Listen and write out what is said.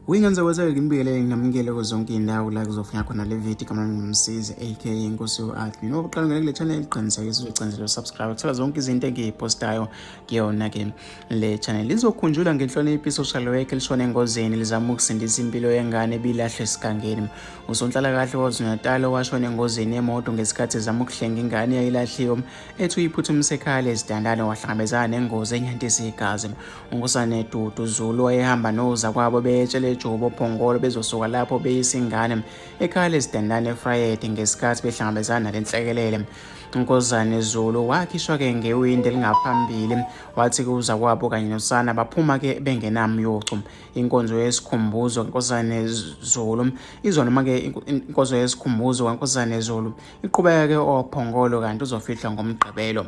Uyingenza kwenzeke nginibikele nginamukele kuzo zonke iy'ndawo la kuzofika khona le video. Igama lami nguMsizi aka Inkosi u-Admin. Uma uqala ungena kule channel, qinisekisa uzocenzela usubscribe, uthola zonke izinto engiyipostayo kuyona-ke le channel. Lizokhunjulwa ngenhlonipho i-social work elishone engozini lizama ukusindisa impilo yengane ebilahlwe esigangeni. Usonhlalakahle waKwaZulu-Natal owashona engozini yemoto ngesikhathi ezama ukuhlenga ingane eyayilahliwe ethi uyiphuthumise ekhaya lezidandane wahlangabezana nengozi enyantisa igazi. UNkosane Dudu Zulu wayehamba nozakwabo beyetshele eJobo Phongolo bezosuka lapho beyisa ingane ekhaya lezidandane eFrayede ngesikhathi behlangabezana nale nhlekelele. UNkosazane Zulu wakhishwa-ke ngewindi elingaphambili wathi kuzakwabo kanye nosana baphuma-ke bengenamyocu. Inkonzo yesikhumbuzo kaNkosazane Zulu izonoma-ke inkonzo yesikhumbuzo kaNkosazane Zulu iqhubeka-ke oPhongolo kanti uzofihlwa ngoMgqibelo.